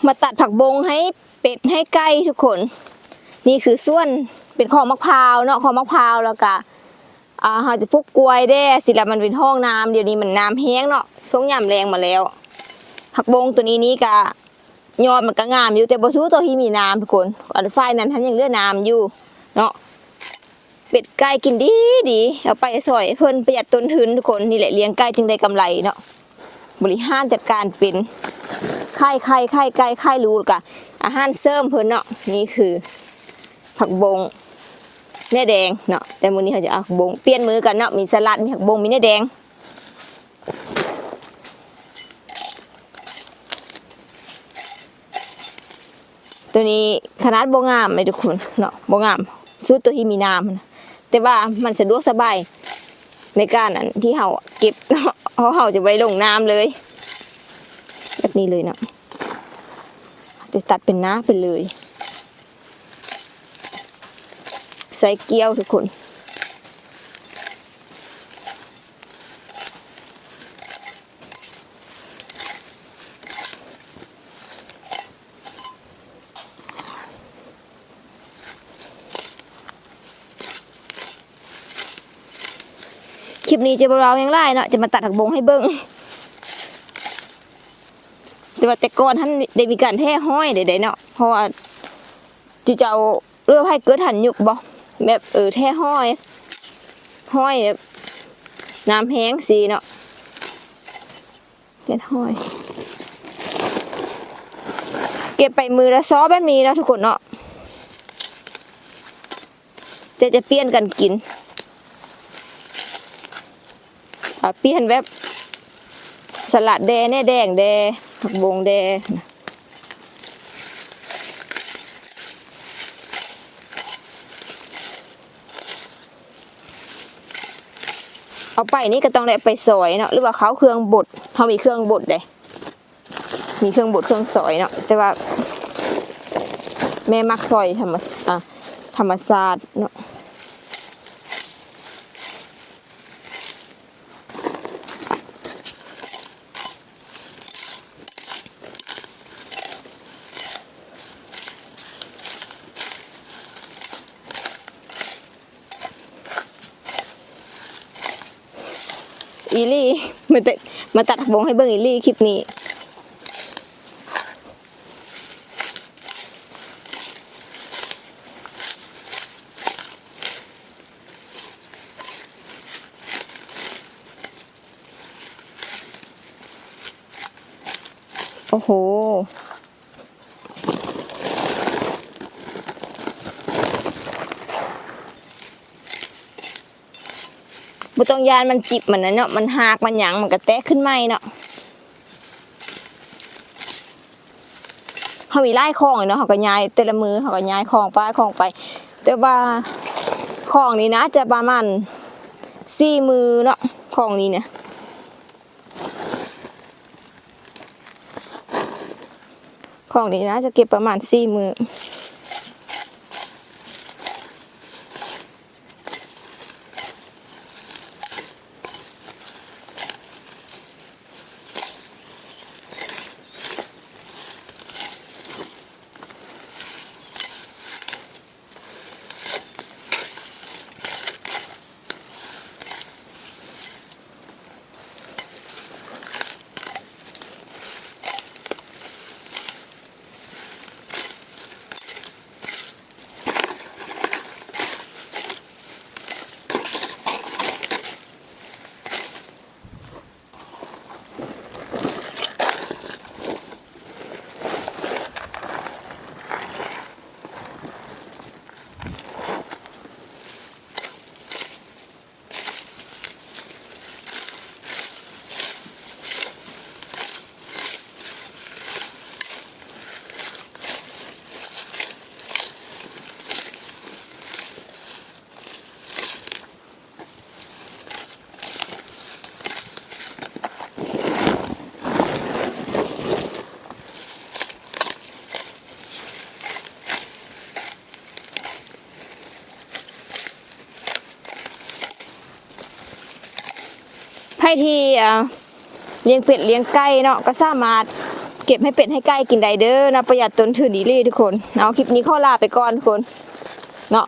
ມາຕັດຜັກບົງໃຫ້ເປັດໃຫ້ໄກ່ທຸກຄົນ. ນີ້ຄືສວນເປັນຂອງໝາກພ້າວເນາະ ຂອງໝາກພ້າວ ແລ້ວກະ ອ່າ ເຮົາຈະປູກກ້ວຍແດ່ ຊິລະ ມັນເປັນຮ່ອງນ້ຳ ດຽວນີ້ມັນນ້ຳແຫ້ງເນາະ ຊ່ວງຍາມແລ້ງມາແລ້ວ. ຜັກບົງໂຕນີ້ນີ້ກະ ຍອດມັນກະງາມຢູ່ ແຕ່ບໍ່ສູ້ໂຕທີ່ມີນ້ຳທຸກຄົນ. ອັນຝ່າຍນັ້ນຫັ້ນຍັງເຫຼືອນ້ຳຢູ່ເນາະ. ເປັດໄກ່ກິນດີດີ ເອົາໄປຊ່ອຍເພິ່ນ ປະຢັດຕົ້ນທຶນທຸກຄົນ. ນີ້ແຫຼະ ລ້ຽງໄກ່ຈຶ່ງໄດ້ກຳໄລເນາະ. ບໍລິຫານຈັດການເປັນ ໄຂ່ ໄຂ່ ໄຂ່ໄກ່ ໄຂ່ລູກ ແລ້ວກະອາຫານເສີມເພິ່ນເນາະ. ນີ້ຄືຜັກບົງ ເນື້ອແດງເນາະ. ແຕ່ມື້ນີ້ເຮົາຈະເອົາຜັກບົງ ປ່ຽນມື້ກັນເນາະ ມີສະຫຼັດ ມີຜັກບົງ ມີເນື້ອແດງ. ໂຕນີ້ຂະໜາດບໍ່ງາມເດ້ທຸກຄົນເນາະ ບໍ່ງາມ ສູ້ໂຕທີ່ມີນ້ຳຫັ້ນນະ ແຕ່ວ່າມັນສະດວກສະບາຍໃນການ ອັນ ທີ່ເຮົາເກັບເນາະ ເຮົາ ເຮົາຈະບໍ່ໄດ້ລົງນ້ຳເລີຍ ແບບນີ້ເລີຍເນາະ. ຈະຕັດເປັນໜ້າໄປເລີຍ ໃສ່ກ້ຽວທຸກຄົນ. ຄລິບນີ້ຈະບໍ່ເວົ້າຫຍັງຫຼາຍເນາະ ຈະມາຕັດຜັກບົງໃຫ້ເບິ່ງ. ແຕ່ວ່າແຕ່ກ່ອນຫັ້ນໄດ້ມີການແຖຫ້ອຍໃດໆເນາະ ເພາະວ່າ ຈຸເຈົ້າ ຫຼືວ່າໃຜເກີດທັນຍຸກບໍ່ ແບບ ເອີ ແຖຫ້ອຍ ຫ້ອຍແບບນ້ຳແຮງຊີ້ເນາະ ແຖຫ້ອຍ ເກັບໄປມື້ລະຊອບແບບນີ້ເນາະທຸກຄົນເນາະ ແຕ່ຈະປ່ຽນກັນກິນ ອ່າ ປ່ຽນແບບສະຫຼັດແດ່ ເນື້ອແດງແດ່ ຜັກບົງແດ່. ເອົາໄປນີ້ກໍຕ້ອງໄດ້ເອົາໄປຊອຍເນາະ ຫຼືວ່າເຂົ້າເຄື່ອງບົດ ເຮົາມີເຄື່ອງບົດເດ້ ມີເຄື່ອງບົດເຄື່ອງຊອຍເນາະ ແຕ່ວ່າແມ່ມັກຊອຍທຳມະ ອ່າ ທຳມະຊາດເນາະ. ອີ່ຫຼີ ມາແຕ່ ມາຕັດບົງໃຫ້ເບິ່ງອີ່ຫຼີຄລິບນີ້. ໂອ້ໂຫ ບໍ່ຕ້ອງຢ້ານມັນຈິບມັນນະເນາະ ມັນຮາກມັນຫຍັງ ມັນກະແຕກຂຶ້ນໃໝ່ເນາະ. ເຮົາມີຫຼາຍຂອງເນາະ ເຮົາກະຍ້າຍ ແຕ່ລະມື້ເຮົາກະຍ້າຍຂອງປ້າຂອງໄປ ແຕ່ວ່າຂອງນີ້ໜ້າຈະປະມານສີ່ມື້ເນາະ ຂອງນີ້ນະ ຂອງນີ້ໜ້າຈະເກັບປະມານສີ່ມື້. ໃຜທີ່ ອ່າ ລ້ຽງເປັດລ້ຽງໄກ່ເນາະ ກໍສາມາດ ເກັບໃຫ້ເປັດໃຫ້ໄກ່ກິນໄດ້ເດີເນາະ ປະຢັດຕົ້ນທຶນອີ່ຫຼີທຸກຄົນ. ເອົາ ຄລິບນີ້ຂໍລາໄປກ່ອນທຸກຄົນເນາະ.